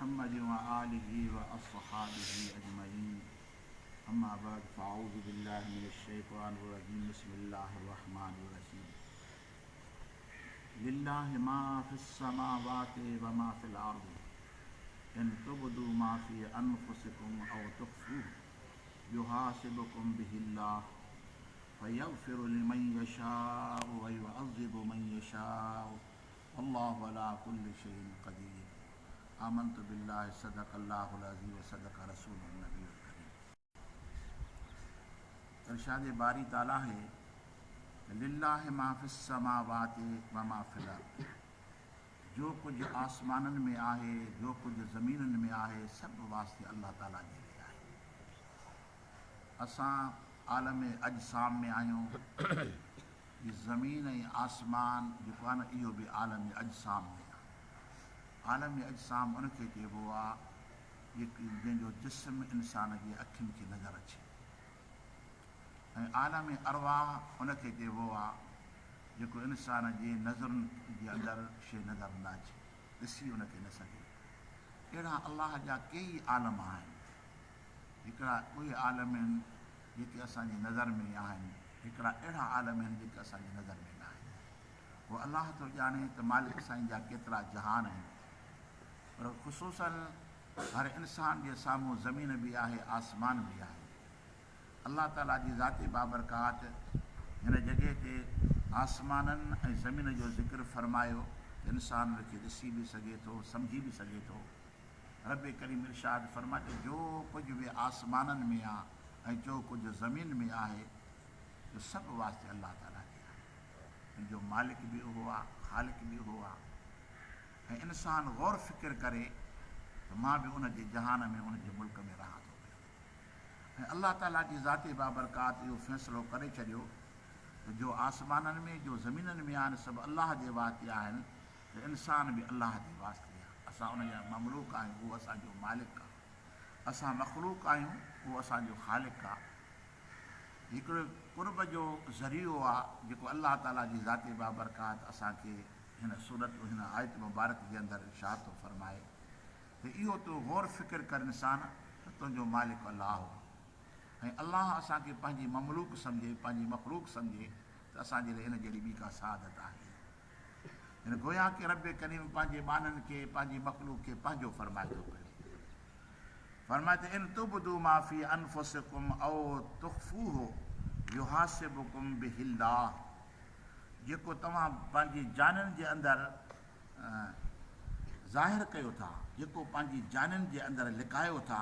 محمد وآله وأصحابه أجمعين. أما بعد، فأعوذ بالله من الشيطان الرجيم. بسم الله الرحمن الرحيم. لله ما في السماوات وما في الأرض، إن تبدوا ما في أنفسكم أو تخفوه يحاسبكم به الله، فيغفر لمن يشاء ويعذب من يشاء، والله على كل شيء قدير. آمنت بالله. صدق الله العظيم وصدق رسوله النبي الڪريم. ارشاد باري تعاليٰ آهي ته لله ما في السماوات وما في الارض، جو ڪجهه آسمانن ۾ آهي، جو ڪجهه زمينن ۾ آهي، سڀ واسطي الله تعاليٰ جي لئي آهي. اسان عالم اجسام ۾ آهيون. هي زمين ۽ آسمان جيڪو آهي نه، اهو به عالم اجسام ۾ آهي. عالم اجسام ان کي چئبو آهي جنهن جو جسم انسان جي اکين کي نظر اچي، ۽ عالم ارواح ان کي چئبو آهي جيڪو انسان جي نظرن جي اندر شيء نظر نه اچي، ڏسي ان کي نه سگهي. اهڙا الله جا ڪيئي عالم آهن. هڪڙا اهي عالم آهن جيڪي اسان جي نظر ۾ آهن، هڪڙا اهڙا عالم آهن جيڪي اسان جي نظر ۾ نه آهن. هو الله ٿو ڄاڻي ته مالڪ سائين جا ڪيترا جهان آهن، پر خصوصاً هر انسان جي سامهون زمين به آهي، آسمان به آهي. الله تعاليٰ جي ذات بابرڪات هن جڳهه تي آسمانن ۽ زمين جو ذڪر فرمايو ته انسان ان کي ڏسي به سگهي ٿو، سمجهي به سگهي ٿو. رب ڪريم ارشاد فرمايو ته جو ڪجهه به آسمانن ۾ آ ۽ جو ڪجهه زمين ۾ آهي، اهو سڀ واسطي الله تعاليٰ جي آهي. ان جو مالڪ به اهو آ، خالق به اهو آ. ۽ انسان غور فڪر ڪري ته مان به ان جي جهان ۾ ان جي ملڪ ۾ رهان ٿو پيو. ۽ الله تعاليٰ جي ذات بابرڪات اهو فيصلو ڪري ڇڏيو ته جو آسمانن ۾ جو زمينن ۾ آهن سڀ الله جي واسطي آهن، ته انسان به الله جي واسطي آهي. اسان ان جا مملوڪ آهيون، اهو اسان جو مالڪ آهي. اسان مخلوق آهيون، اهو اسان جو خالق آهي. هڪڙو قرب جو ذريعو آهي جيڪو الله تعاليٰ جي ذات بابرڪات اسان کي هن سورت هن آيت مبارڪ جي اندر ارشاد ٿو فرمائي ته اهو تون غور فڪر ڪر انسان ته تنهنجو مالڪ الله هو ۽ الله اسان کي پنهنجي مملوڪ سمجهي، پنهنجي مخلوق سمجهي ته اسان جي لاء ان جهڙي ٻي ڪا سعادت آهي. يعني گويا ڪه رب ڪريم پنهنجي ٻانهن کي، پنهنجي مخلوق کي پنهنجو فرمائي ٿو پيو. فرمائي ته ان تبدو ما في انفسڪم او تخفوه يحاسبڪم به الله، جيڪو توهان پنهنجي جانين جي اندر ظاهر ڪيو ٿا، جيڪو پنهنجي جانين جي اندر لڪايو ٿا،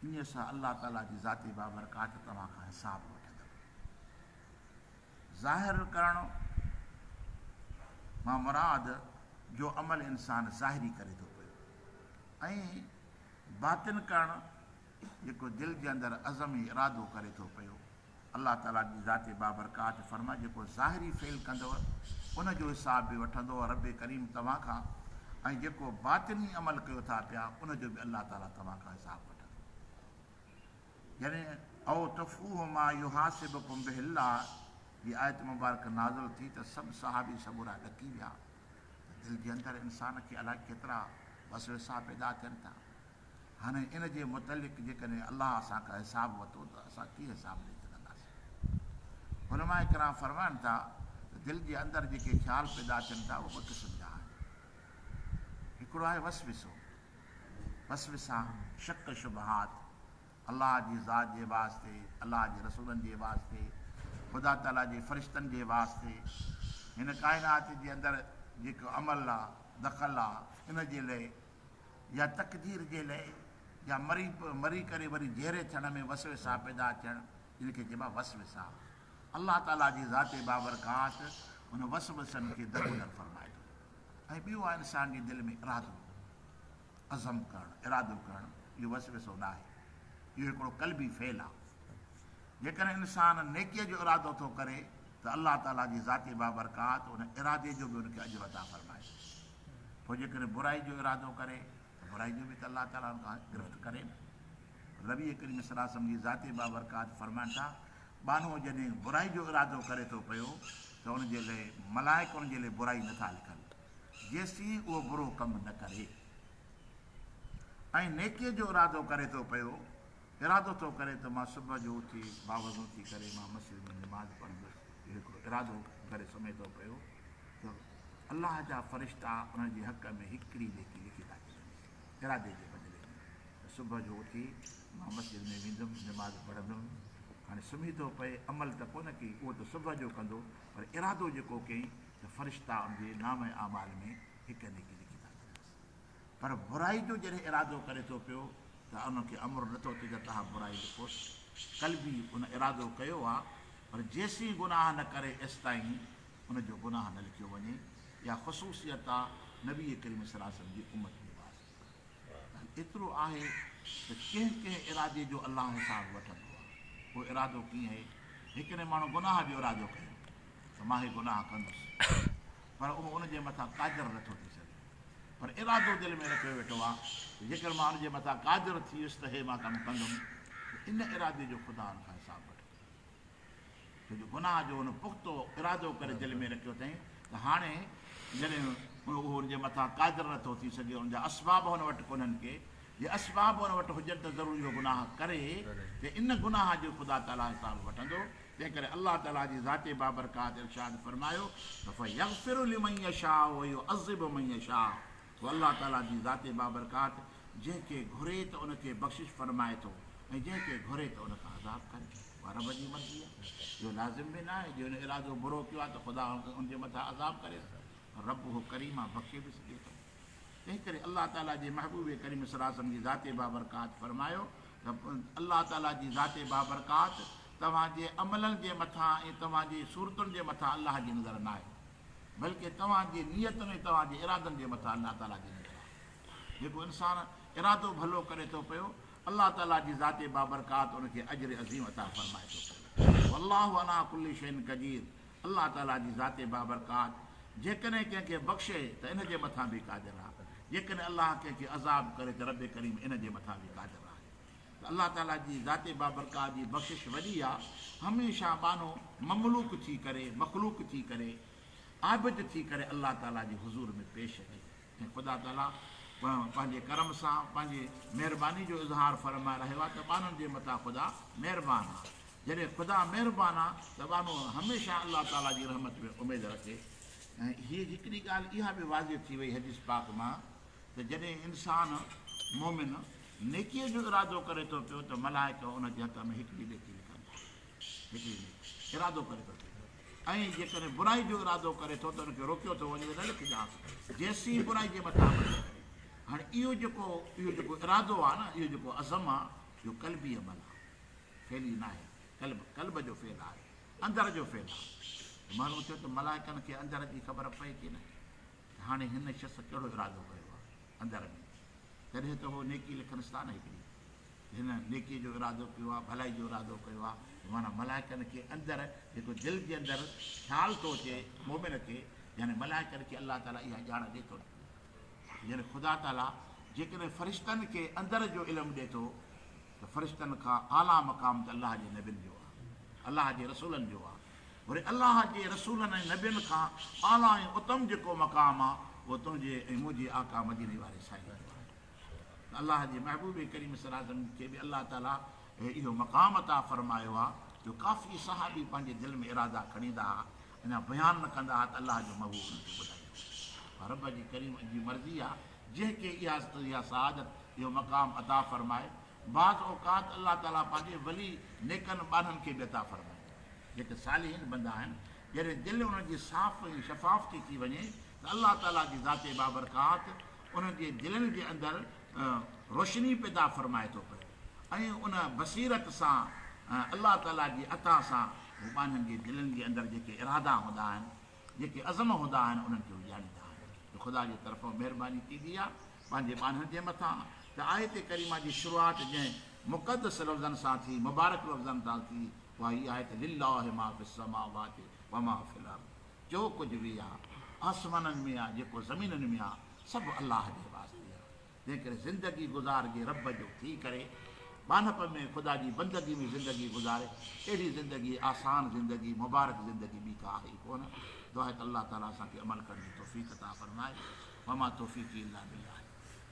انهيء سان الله تعاليٰ جي ذات بابرڪات توهان کان حساب وٺندو. ظاهر ڪرڻ مان مراد جو عمل انسان ظاهري ڪري ٿو پيو ۽ باطن ڪرڻ جيڪو دل جي اندر عزم ۽ ارادو ڪري ٿو پيو. الله تعاليٰ جي ذات بابرڪات فرمائي جيڪو ظاهري فعل ڪندؤ ان جو حساب به وٺندو رب ڪريم توهان کان ۽ جيڪو باطني عمل ڪيو ٿا پيا ان جو به الله تعاليٰ توهان کان حساب وٺندو. يعني او تخفوه ما يحاسبڪم به الله جي آيت مبارڪ نازل ٿي ته سڀ صحابي سڳورا ڏڪي ويا ته دل جي اندر انسان کي الائي ڪيترا وسوسا پيدا ٿين ٿا. هاڻي ان جي متعلق جيڪڏهن الله اسان کان حساب ورتو ته اسان ڪيئن حساب ڏئي سگهنداسين؟ علماء ڪرام فرمائن ٿا ته دل جي اندر جيڪي خيال پيدا ٿين ٿا اهي ٻه قسم جا آهن. هڪڙو آهي وسوسو، وسوسا، شڪ شبهات، الله جي ذات جي واسطي، الله جي رسولن جي واسطي، خدا تعاليٰ جي فرشتن جي واسطي، هن ڪائنات جي اندر جيڪو عمل آ، دخل آ، ان جي لئه يا تقدير جي لئه يا مري مري ڪري وري جيئري ٿيڻ ۾ وسوسا پيدا ٿيڻ، ان کي چئبو آ وسوسا. الله تعاليٰ جي ذات بابرڪات ان وسوسن کي درگذر فرمائي ٿو. ۽ ٻيو آهي انسان جي دل ۾ ارادو، عزم ڪرڻ، ارادو ڪرڻ، اهو وسوسو نه آهي، اهو هڪڙو قلبي فعل آهي. جيڪڏهن انسان نيڪيء جو ارادو ٿو ڪري ته الله تعاليٰ جي ذات بابرڪات ان ارادي جو به ان کي اجر عطا فرمائي ٿو. پوء جيڪڏهن برائي جو ارادو ڪري ته برائي جو به ته الله تعاليٰ ان کان گرفت ڪري نه. نبي ڪريم صلي الله عليه وسلم جي ذات بابرڪات فرمائن ٿا، ٻانهو جڏهن برائي جو ارادو ڪري ٿو پيو ته ان جي لئه ملائڪ ان جي لئه برائي نه ٿا لکن جيسين اهو برو ڪم نه ڪري. ۽ نيڪيء جو ارادو ڪري ٿو پيو، ارادو ٿو ڪري ته مان صبح جو اٿي باوضو ٿي ڪري مان مسجد ۾ نماز پڙهندس، اهو هڪڙو ارادو ڪري سمهي ٿو پيو ته الله جا فرشتا ان جي حق ۾ هڪڙي نيڪي لکي ٿا ڇڏين ارادي جي بدلي ۾ ته صبح جو اٿي مان مسجد ۾ ويندم نماز پڙهندم. هاڻي سمهي ٿو پئي، عمل ته ڪونه ڪيئي، اهو ته صبح جو ڪندو، پر ارادو جيڪو ڪيئي ته فرشتا ان جي نامه اعمال ۾ هڪ نيڪي لکي ٿا ڇڏنس. پر برائي جو جڏهن ارادو ڪري ٿو پيو ته ان کي امر نه ٿو ٿئي ته توهان برائي لکوس. قلبي ان ارادو ڪيو آ پر جيسين گناهه نه ڪري ايستائين ان جو گناهه نه لکيو وڃي. اها خصوصيت آ نبي ڪريم صلي الله عليه وسلم جي امت جي واسطي. ڳالهه ايترو آهي ته ڪنهن ڪنهن ارادي جو الله حساب وٺندو آ. اهو ارادو ڪيئن اهي؟ هڪڙي ماڻهو گناهه جو ارادو ڪيو ته مان هي گناهه ڪندس پر اهو ان جي مٿان قادر نه ٿو ٿي سگهي. پر ارادو دل ۾ رکيو ويٺو آ ته جيڪر مان ان جي مٿان قادر ٿي ويس ته هي مان ڪم ڪندم ته ان ارادي جو خدا ان کان حساب وٺندو. ڇو جو گناهه جو هن پختو ارادو ڪري دل ۾ رکيو اٿائين ته هاڻي جڏهن اهو ان جي مٿان قادر نه ٿو ٿي سگهي، ان جا اسباب هن وٽ ڪونهن ڪي، جي اسباب هن وٽ هجن ته ضرور اهو گناهه ڪري ته ان گناهه جو خدا تعاليٰ حساب وٺندو. تنهن ڪري الله تعاليٰ جي ذات بابرڪات ارشاد فرمايو ته فيغفر لمن يشاء ويعذب من يشاء پوء الله تعاليٰ جي ذات بابرڪات جنهن کي گهري ته ان کي بخشش فرمائي ٿو ۽ جنهن کي گهري ته ان کان عذاب ڪري. اها رب جي مرضي آهي. اهو لازم به ناهي جي هن ارادو برو ڪيو آهي ته خدا ان جي مٿان عذاب ڪريس پر رب اهو ڪريم آهي بخشي به سگهي ٿو. تنهن ڪري الله تعاليٰ جي محبوب ڪريم صلي الله عليه وسلم جي ذات بابرڪات فرمايو ته الله تعاليٰ جي ذات بابرڪات توهان جي عملن جي مٿان ۽ توهان جي صورتن جي مٿان الله جي نظر ناهي بلڪه توهان جي نيتن ۽ توهان جي ارادن جي مٿان الله تعاليٰ جي نظر آهي. جيڪو انسان ارادو ڀلو ڪري ٿو پيو الله تعاليٰ جي ذات بابرڪات ان کي اجر عظيم عطا فرمائي ٿو پيو. والله علي ڪل شيء قدير الله تعاليٰ جي ذات بابرڪات جيڪڏهن ڪنهن کي بخشي ته ان جي مٿان به قادر آهي، جيڪڏهن الله ڪنهن کي عذاب ڪري ته رب ڪريم ان جي مٿان به قادر آهي. ته الله تعاليٰ جي ذات بابرڪات جي بخشش وڏي آهي، هميشه ٻانهو مملوڪ ٿي ڪري، مخلوق ٿي ڪري، عابد ٿي ڪري الله تعاليٰ جي حضور ۾ پيش اچي ۽ خدا تعاليٰ پنهنجي ڪرم سان پنهنجي مهرباني جو اظهار فرمائي رهيو آهي ته ٻانهن جي مٿان خدا مهربان آهي. جڏهن خدا مهربان آ ته ٻانهو هميشه الله تعاليٰ جي رحمت ۾ اميد رکي ۽ هيء هڪڙي ڳالهه اها به واضح ٿي وئي حديث پاڪ مان ته جڏهن انسان، مؤمن، نيڪيء جو ارادو ڪري ٿو پيو ته ملائڪ ان جي حق ۾ هڪڙي نيڪي لکن ٿا، هڪڙي نيڪي ارادو ڪري ٿو پيو ۽ جيڪڏهن برائي جو ارادو ڪري ٿو ته ان کي روڪيو ٿو وڃي ته نه لکجانس جيسين برائي جي مٿان عمل نه ڪري. هاڻي اهو جيڪو اهو جيڪو ارادو آ نه اهو جيڪو عزم آ اهو قلبي عمل آ. فعلي ناهي، قلب، قلب جو فعل آهي، اندر جو فعل آهي. ته معلوم ٿيو ته ملائڪن کي اندر جي خبر پئي ڪي نه ته هاڻي هن شخص ڪهڙو ارادو ڪيو آهي اندر ۾، تڏهن ته هو نيڪي لکنس ٿا نه هڪڙي ته هن نيڪي جو ارادو ڪيو آهي، ڀلائي جو ارادو ڪيو آهي، ته معنيٰ ملائڪن کي اندر جيڪو دل جي اندر خيال ٿو اچي مؤمن کي، يعني ملائڪن کي الله تعاليٰ اها ڄاڻ ڏئي ٿو. يعني خدا تعاليٰ جيڪڏهن فرشتن کي اندر جو علم ڏئي ٿو ته فرشتن کان اعليٰ مقام ته الله جي نبين جو آهي، الله جي رسولن جو آهي. وري الله جي رسولن ۽ نبين کان اعليٰ ۽ اتم جيڪو مقام آهي اهو تنهنجي ۽ منهنجي آقا مديني واري سائين جو آهي. ته الله جي محبوب ڪريم صلي الله عليه وسلم کي به الله تعاليٰ اهو مقام عطا فرمايو آهي جو ڪافي صحابي پنهنجي دل ۾ ارادا کڻي ايندا ها اڃا بيان نه ڪندا ها ته الله جو محبوب انهن کي ٻڌائيندو هو. رب جي ڪريم جي مرضي آهي جنهن کي اها سعادت، اهو مقام عطا فرمائي. بعض اوقات الله تعاليٰ پنهنجي ولي نيڪن ٻانهن کي به عطا فرمائيندو آهي. جيڪي صالحين بندا آهن، جڏهن دل انهن جي صاف ۽ شفاف ٿي ٿي وڃي ته الله تعاليٰ جي ذات بابرڪات انهن جي دلين جي اندر روشني پيدا فرمائي ٿو پيو ۽ ان بصيرت سان الله تعاليٰ جي عطا سان هو ٻانهن جي دلين جي اندر جيڪي ارادا هوندا آهن، جيڪي عزم هوندا آهن انهن کي هو ڄاڻيندا آهن ته خدا جي طرفان مهرباني ٿيندي آهي پنهنجي ٻانهن جي مٿان ته آيت ڪريمه جي شروعات جنهن مقدس لفظن سان ٿي، مبارڪ لفظن سان ٿي اها هي آهي ته لله ما في السماوات وما في الارض جو ڪجهه به آهي آسمانن ۾ آهي جيڪو زمينن ۾ آهي سڀ الله جي واسطي آهي. تنهن ڪري زندگي گذارجي رب جو ٿي ڪري ٻانهپ ۾ خدا جي بندگي ۾ زندگي گذاري اهڙي زندگي آسان زندگي مبارڪ زندگي ٻي ڪا آهي ئي ڪونه. دعا آهي ته الله تعالي اسان کي عمل ڪرڻ جي توفيق عطا فرمائي. وما توفيقي الا بالله.